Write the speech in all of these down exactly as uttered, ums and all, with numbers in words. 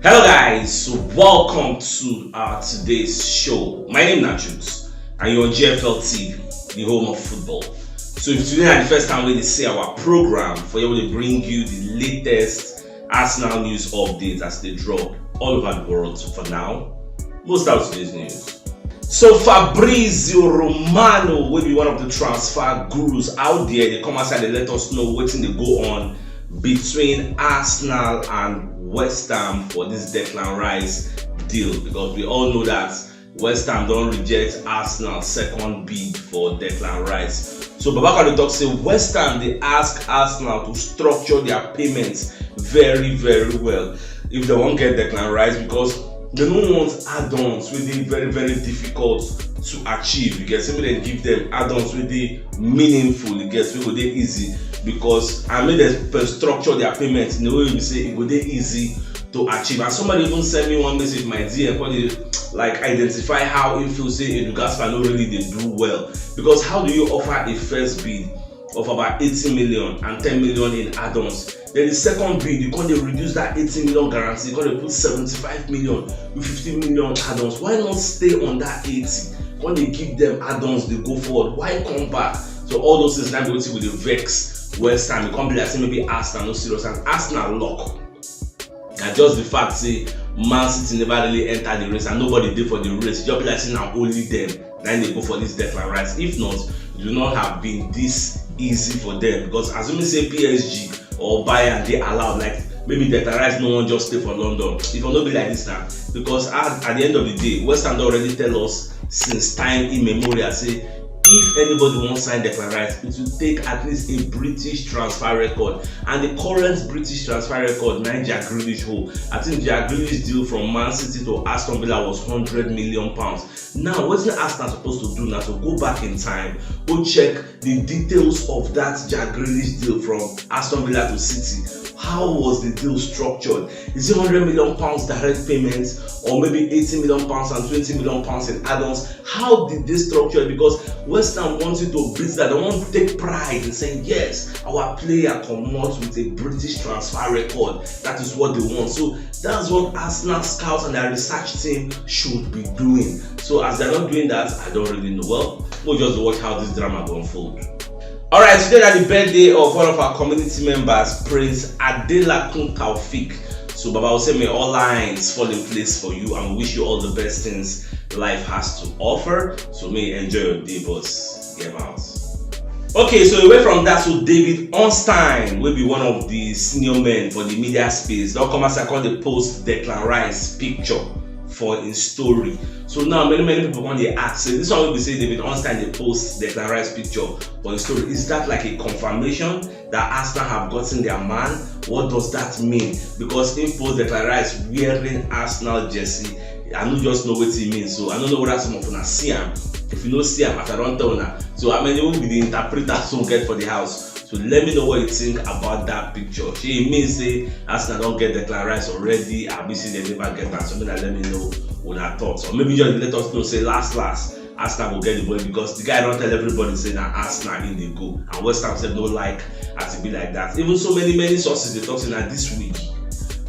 Hello guys, so welcome to our today's show. My name is Nachus and you're on G F L T V, the home of football. So if today is the first time we see our program, for you will bring you the latest Arsenal news updates as they drop all over the world. So for now, we'll start with today's news. So Fabrizio Romano will be one of the transfer gurus out there. They come outside, they let us know what's in the go on between Arsenal and West Ham for this Declan Rice deal, because we all know that West Ham don't reject Arsenal's second bid for Declan Rice. So Babaka talk say West Ham they ask Arsenal to structure their payments very very well if they won't get Declan Rice, because they don't want add-ons really very very difficult to achieve. You get say make dem give them add-ons wey dey meaningful, you get wey go dey easy, because I mean dem structure their payments in a way we say it go dey easy to achieve. And somebody even send me one message in my D M when they like identify how it feels say Edu Gaspar no really they do well, because how do you offer a first bid of about eighty million and ten million in add-ons? Then the second bid, you can they reduce that eighty million guarantee, you can they put seventy-five million with fifty million add-ons. Why not stay on that eighty? Can they give them add-ons, they go forward? Why come back? So all those things now be wetin go dey vex West Ham. E come be like say maybe Arsenal no serious, and Arsenal luck na just the fact say Man City never really enter the race and nobody dey for the race. Just be like say na only them na im dey go for this Declan Rice. If not, it would not have been this easy for them, because assuming say P S G or Bayern dey allowed, like maybe Declan Rice no wan just stay for London. If I no be like this now, because at, at the end of the day, West Ham don already tell us since time immemorial say if anybody wan sign Declan Rice, it will take at least a British transfer record, and the current British transfer record na Jack Grealish hold. I think Jack Grealish deal from Man City to Aston Villa was hundred million pounds. Now wetin Arsenal suppose to do na to go back in time, go check the details of that Jack Grealish deal from Aston Villa to City. How was the deal structured? Is it hundred million pounds direct payments, or maybe eighty million pounds and twenty million pounds in add-ons? How did they structure it? Because West Ham want you to beat that. They want to take pride in saying, yes, our player comot with a British transfer record. That is what they want. So that's what Arsenal scouts and their research team should be doing. So as they're not doing that, I don't really know. Well, we'll just watch how this drama go unfold. Alright, today na the birthday of one of our community members, Prince Adelakun Taufik. So Baba will say may all lines fall in place for you and we wish you all the best things life has to offer. So may you enjoy your day, boss. Get out. Okay, so away from that, so David Ornstein will be one of the senior men for the media space. Don't come as I call the post Declan Rice picture for his story. So now many many people want to ask, say this one will be say David Ornstein they post Declan Rice picture for his story. Is that like a confirmation that Arsenal have gotten their man? What does that mean? Because he post Declan Rice wearing Arsenal jersey, I don't just know what he means. So I don't know whether some of you see him. If you no see him, as I don't tell now. So I mean, you will be the interpreter so get for the house. So let me know what you think about that picture. She means say Arsenal don't get Declan Rice already. I be see they never get that. So maybe let me know what I thought. Or maybe just let us know say last last Arsenal will get the boy, because the guy don't tell everybody say na Arsenal in the go. And West Ham said no like as it be like that. Even so many many sources they talk say na this week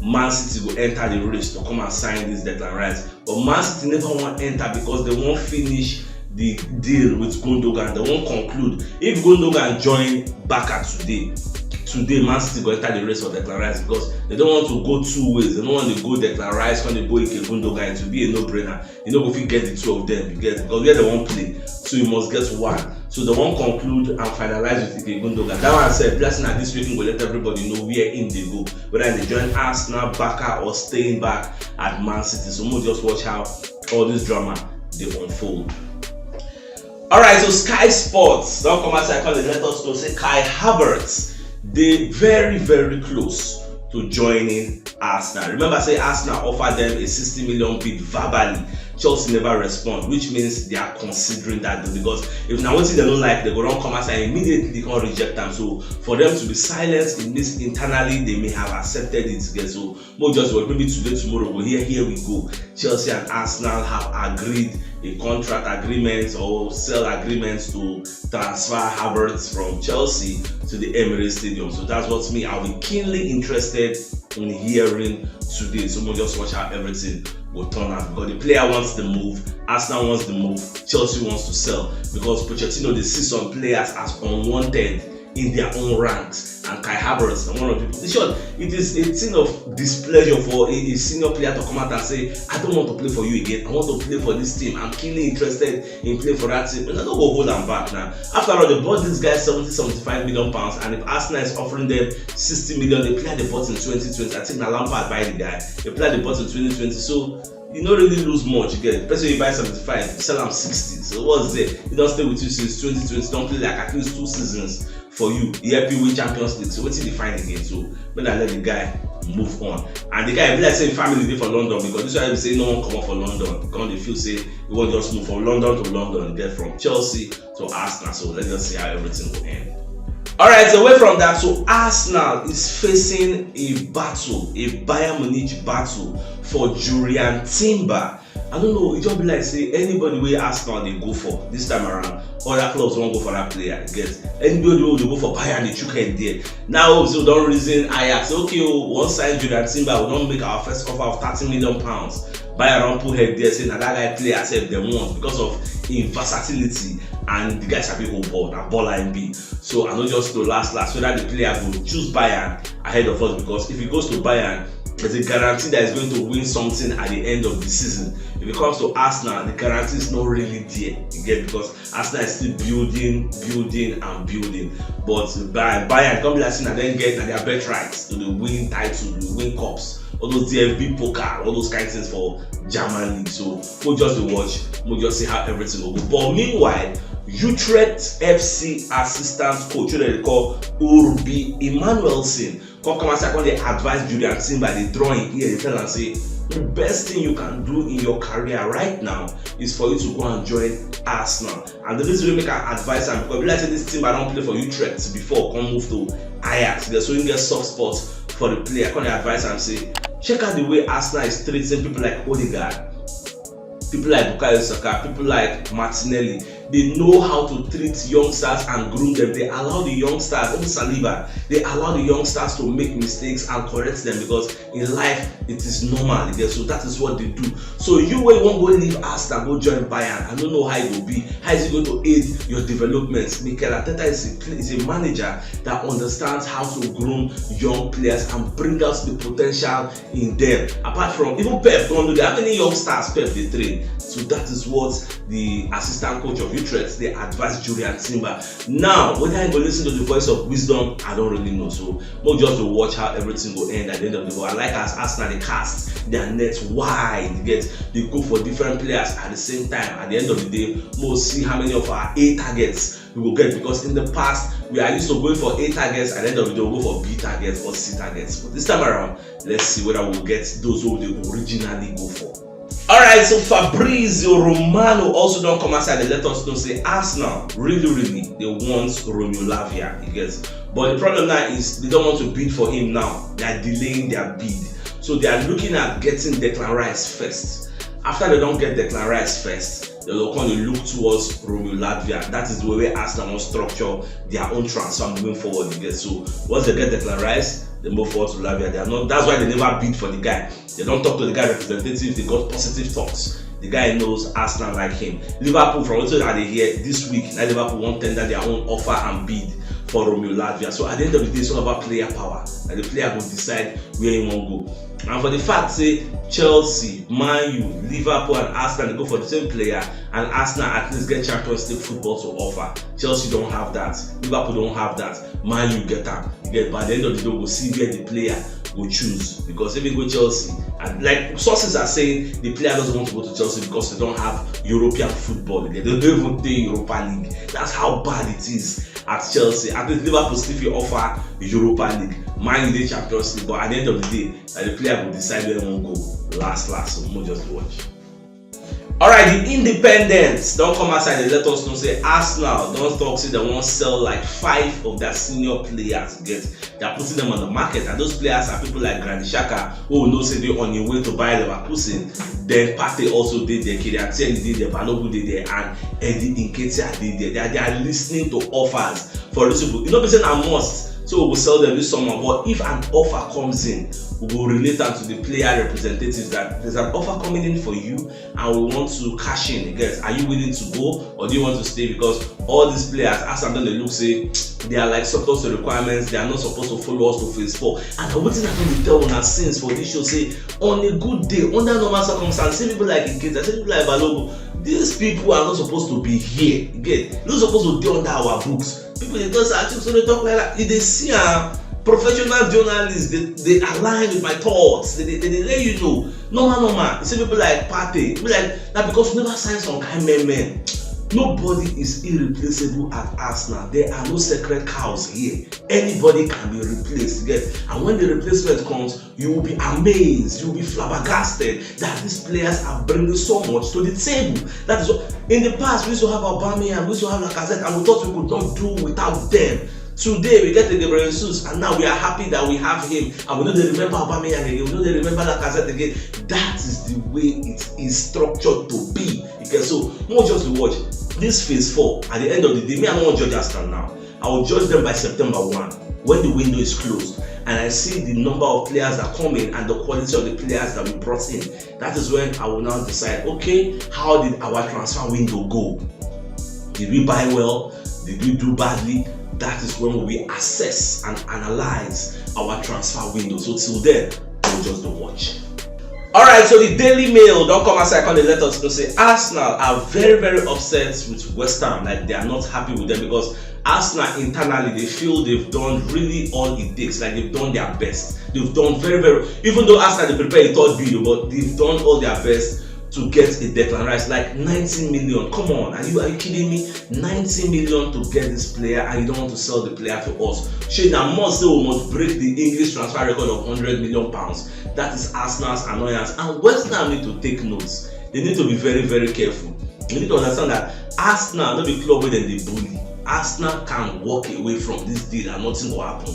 Man City will enter the race to come and sign this Declan Rice. But Man City never want enter because they won't finish the deal with Gundogan. They won't conclude. If Gundogan join Barca today, today Man City go enter the race for Declan Rice because they don't want to go two ways. They don't want to go Declan Rice when they go Ike Gundogan. It will be a no-brainer. You know, if you get the two of them, you get, because where they won't play, so you must get one. So they won't conclude and finalize with Ike Gundogan. That one said, plus now this week will let everybody know where in they go, whether they join Arsenal, Barca, or staying back at Man City. So we'll just watch how all this drama they unfold. Alright, so Sky Sports don't come outside call the let us know say Kai Havertz they very very close to joining Arsenal. Remember say Arsenal offer them a sixty million bid verbally. Chelsea never respond, which means they are considering that deal, because if now what they don't like, they go don't come outside immediately they can reject them. So for them to be silent, it means internally they may have accepted it. So Mo just what maybe today, tomorrow, we hear here we go. Chelsea and Arsenal have agreed a contract agreement or sell agreements to transfer Havertz from Chelsea to the Emirates Stadium. So that's what me, I'll be keenly interested in hearing today. So we just watch how everything will turn out, because the player wants the move, Arsenal wants the move, Chelsea wants to sell, because Pochettino dey see some players as unwanted in their own ranks, and Kai Havertz na one of the people. In short, it is a thing of displeasure for a, a senior player to come out and say, "I don't want to play for you again. I want to play for this team. I'm keenly interested in playing for that team." And I no go hold am back now. After all, they bought this guy seventy, seventy-five million pounds, and if Arsenal is offering them sixty million, they play the button twenty twenty. I think na Lampard buy the guy. They play the button twenty twenty. So you no really lose much. You get person you buy seventy-five, sell am sixty. So what's there? He don stay with you since twenty twenty. Don play like at least two seasons for you. He help you win Champions League. So wetin dey find again? So make I let the guy move on. And the guy be like say family dey for London, because this one be say no one comot for London. Come dey feel say you wan just move from London to London, get from Chelsea to Arsenal. So let's just see how everything will end. All right, so away from that, so Arsenal is facing a battle, a Bayern Munich battle for Jurrien Timber. I don't know, it just be like say anybody wey Arsenal dey go for this time around, other clubs wan go for that player. You get anybody wey dey go for Bayern, dey chook head there. Now, so don reason Ajax, say, "Okay, oh, we wan sign Jurrien Timber, we don make our first offer of thirty million pounds." Bayern don put head there, say na that guy player sef dem want because of him versatility, and the guy sabi hold ball, na baller him be. So I no just know last last whether the player go choose Bayern ahead of us, because if he goes to Bayern, there's a guarantee that he's going to win something at the end of the season. If it comes to Arsenal, the guarantee is not really there. You get, because Arsenal is still building, building, and building. But Bayern, Bayern come be like say na dem get na their birthright to dey win titles, to dey win cups, all those D F B Pokal, all those kind things for German league. So we just dey watch, we just see how everything go go. But meanwhile, Utrecht F C assistant coach, wey dem dey call Urbi Emanuelson, come come outside, come dey advise Jurrien Timber, dey draw him ear, dey tell am say the best thing you can do in your career right now is for you to go and join Arsenal. And the reason wey make am advise am, because e be like say this Timber don play for Utrecht before, come move to Ajax. So him get soft spot for the player. Come dey advise am say, check out the way Arsenal is treating people like Odegaard, people like Bukayo Saka, people like Martinelli. They know how to treat youngsters and groom them. They allow the youngsters, even Saliba, they allow the youngsters to make mistakes and correct them, because in life it is normal. You get? So that is what they do. So you wey wan go leave Arsenal, go join Bayern, I no know how e go be. How is it going to aid your development? Mikel Arteta is a, is a manager that understands how to groom young players and bring out the potential in them. Apart from even Pep don do that. How many young stars Pep dey train? So that is what the assistant coach of Utrecht dey advise Jurrien Timber. Now, whether he go listen to the voice of wisdom, I don't really know. So we'll just to watch how everything go end at the end of the day. I like as Arsenal dey cast their net wide, get, they go for different players at the same time. At the end of the day, we'll see how many of our A targets we go get, because in the past we are used to going for A targets, at the end of the day we'll go for B targets or C targets. But this time around, let's see whether we'll get those who they originally go for. All right, so Fabrizio Romano also don come outside and let us know say Arsenal really, really they want Romeo Lavia. You get, but the problem now is they don't want to bid for him now. They are delaying their bid, so they are looking at getting Declan Rice first. After they don't get Declan Rice first, they will come dey look towards Romeo Lavia. That is the way Arsenal wan structure their own transfer moving forward. You get, so once they get Declan Rice, they move forward to Lavia. They are not. That's why they never bid for the guy. They don't talk to the guy representative. They got positive talks. The guy knows Arsenal like him. Liverpool, from what I dey hear this week, now Liverpool wan tender their own offer and bid for Romeo Lavia. So at the end of the day, it's all about player power. And the player go decide where he wan go. And for the fact say Chelsea, Man U, Liverpool and Arsenal dey go for the same player, and Arsenal at least get Champions League football to offer. Chelsea don't have that. Liverpool don't have that. Man U get am. You get, by the end of the day, we'll see where the player go choose, because if he go Chelsea, and like sources are saying, the player doesn't want to go to Chelsea because they don't have European football. They don't even play Europa League. That's how bad it is at Chelsea. At least Liverpool still fit offer Europa League, Man U dey Champions League, but at the end of the day, na the player go decide where he wan go last last. So we'll just watch. All right, the Independents don come outside, they let us know say Arsenal don talk say they wan sell like five of their senior players. Get, they are putting them on the market, and those players are people like Granit Xhaka, who we know say dey on him way to Bayer Leverkusen. Then Partey also dey there, Kieran Tierney dey there, Balogun dey there, and Eddie Nketiah dey there. They are, they are listening to offers for these people. You know, be say na must. So we go sell them this summer, but if an offer comes in, we go relate am to the player representatives that there's an offer coming in for you and we want to cash in. You get, are you willing to go or do you want to stay? Because all these players, as I'm done, they look say they are like subject to requirements, they are not supposed to follow us to phase four. And na wetin I don dey tell una since for this show, say on a good day, under normal circumstances, say people like Nketiah, say people like Balogun, these people are not supposed to be here. You get, not supposed to dey under our books. People dey talk say, "Ah, Chiefs no dey talk like that." You dey see am, professional journalists, they, they align with my thoughts. They, they, they, they let you know. Normal, normal. You see people like Partey, people like that, because you never sign some kind men, men. Nobody is irreplaceable at Arsenal. There are no sacred cows here. Anybody can be replaced. You get? And when the replacement comes, you will be amazed, you will be flabbergasted that these players are bringing so much to the table. That is what, in the past, we used to have Aubameyang, we used to have Lacazette, and we thought we could not do without them. Today we get the Gabriel Jesus, and now we are happy that we have him, and we no dey remember Aubameyang again, we no dey remember Lacazette again. That is the way it is structured to be. Okay, so more just to watch this phase four. At the end of the day, me, I no wan judge Arsenal now. I will judge them by September one, when the window is closed and I see the number of players that come in and the quality of the players that we brought in. That is when I will now decide, okay, how did our transfer window go? Did we buy well? Did we do badly? That is when we assess and analyze our transfer window. So till then, we'll just do watch. All right, so the Daily Mail don come outside, come dey let us know say Arsenal are very, very upset with West Ham. Like, they are not happy with them because Arsenal internally, they feel they've done really all it takes. Like, they've done their best. They've done very, very, even though Arsenal dey prepare a third bid, but they've done all their best to get a Declan Rice. Like, ninety million. Come on, are you, are you kidding me? Ninety million to get this player, and you don't want to sell the player to us. Shey na must say we must break the English transfer record of hundred million pounds? That is Arsenal's annoyance, and West Ham need to take notes. They need to be very, very careful. You need to understand that Arsenal no be club wey dem dey bully. Arsenal can walk away from this deal and nothing go happen.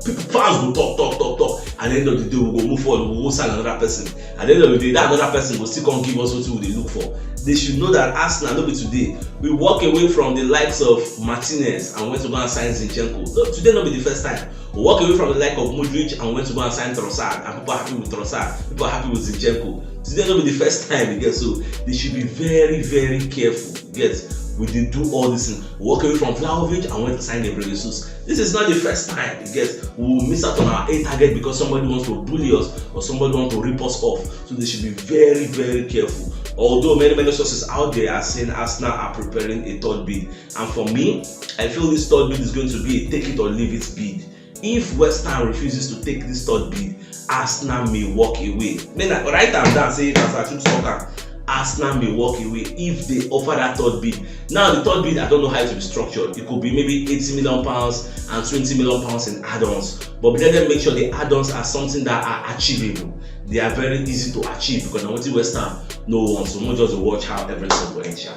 People, fans go talk, talk, talk, talk. At the end of the day, we go move forward, we go sign another person. At the end of the day, that another person go still come give us wetin we dey look for. They should know that Arsenal no be today. We walk away from the likes of Martinez and went to go and sign Zinchenko. No, today no be the first time. We walk away from the like of Modric and went to go and sign Trossard, and people are happy with Trossard. People are happy with Zinchenko. Today no be the first time again, so they should be very, very careful. Yes, we did do all this thing. We walk away from Vlahovic and went to sign Gabriel Jesus. This is not the first time. Yes, we will miss out on our A target because somebody wants to bully us or somebody wants to rip us off. So they should be very, very careful. Although many, many sources out there are saying Arsenal are preparing a third bid, and for me, I feel this third bid is going to be a take it or leave it bid. If West Ham refuses to take this third bid, Arsenal may walk away. May na write am down, say it as I took soccer. Arsenal may walk away if they offer that third bid. Now, the third bid, I don't know how it will be structured. It could be maybe eighty million pounds and twenty million pounds in add-ons. But let them make sure the add-ons are something that are achievable. They are very easy to achieve because na wetin West Ham no want. So we'll just watch how everything go end sha.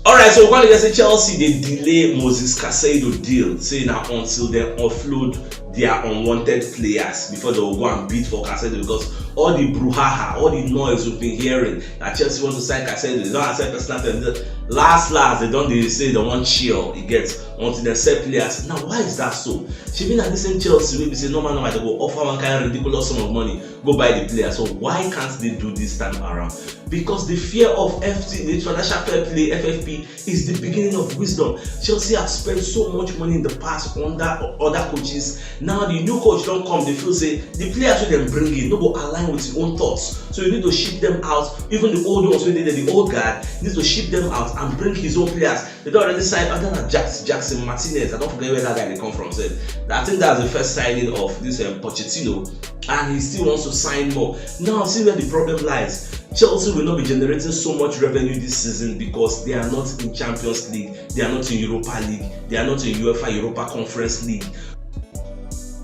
All right, so we wan hear say Chelsea dey delay Moses Caicedo deal, say na until dem offload their unwanted players before they will go and bid for Caicedo, because all the brouhaha, all the noise we've been hearing that Chelsea want to sign Caicedo, they don't accept personal terms. Last, last, they don't, they say they want chill, you get, until they sell players. Now, why is that so? Shebi na this same Chelsea wey be say normal, normal, they go offer one kind ridiculous sum of money, go buy the player. So why can't they do this time around? Because the fear of F T, the financial fair play, F F P, is the beginning of wisdom. Chelsea have spent so much money in the past under other coaches. Now the new coach don come, they feel say the players wey dem bring in no go align with your own thoughts. So you need to ship them out. Even the old ones wey dey there, the old guard, you need to ship them out and bring his own players. They don already sign, other than Jackson, Jackson Martinez. I don't forget where that guy dey come from sef. I think that's the first signing of this, um, Pochettino, and he still wants to sign more. Now, see where the problem lies. Chelsea will not be generating so much revenue this season because they are not in Champions League, they are not in Europa League, they are not in UEFA Europa Conference League.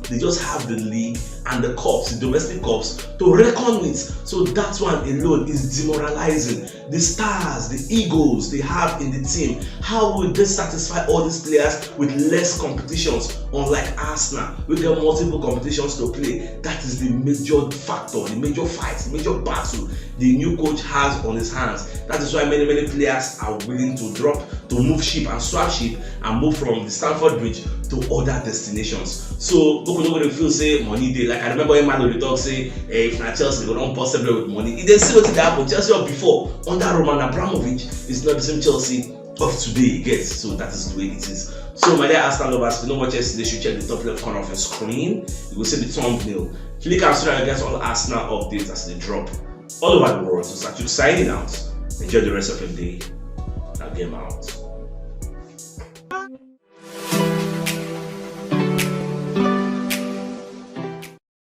They just have the league and the cups, the domestic cups, to reckon with. So that one alone is demoralizing. The stars, the egos they have in the team, how will they satisfy all these players with less competitions Unlike Arsenal, we get multiple competitions to play. That is the major factor, the major fight, the major battle the new coach has on his hands. That is why many, many players are willing to drop, to move ship and swap ship and move from the Stamford Bridge to other destinations. So, people no go dey feel say money dey. Like, I remember when Malo dey talk say, eh, if na Chelsea, they go don burst everywhere with money. If they see what happen, Chelsea of before, under Roman Abramovich, is not the same Chelsea of today, you get. So that is the way it is. So, my dear Arsenal lovers, if you know what Chelsea, they should check the top left corner of your screen. You will see the thumbnail. Click and so that you get all Arsenal updates as they drop all over the world. So, Sachuk signing out. Enjoy the rest of your day. Now, game out.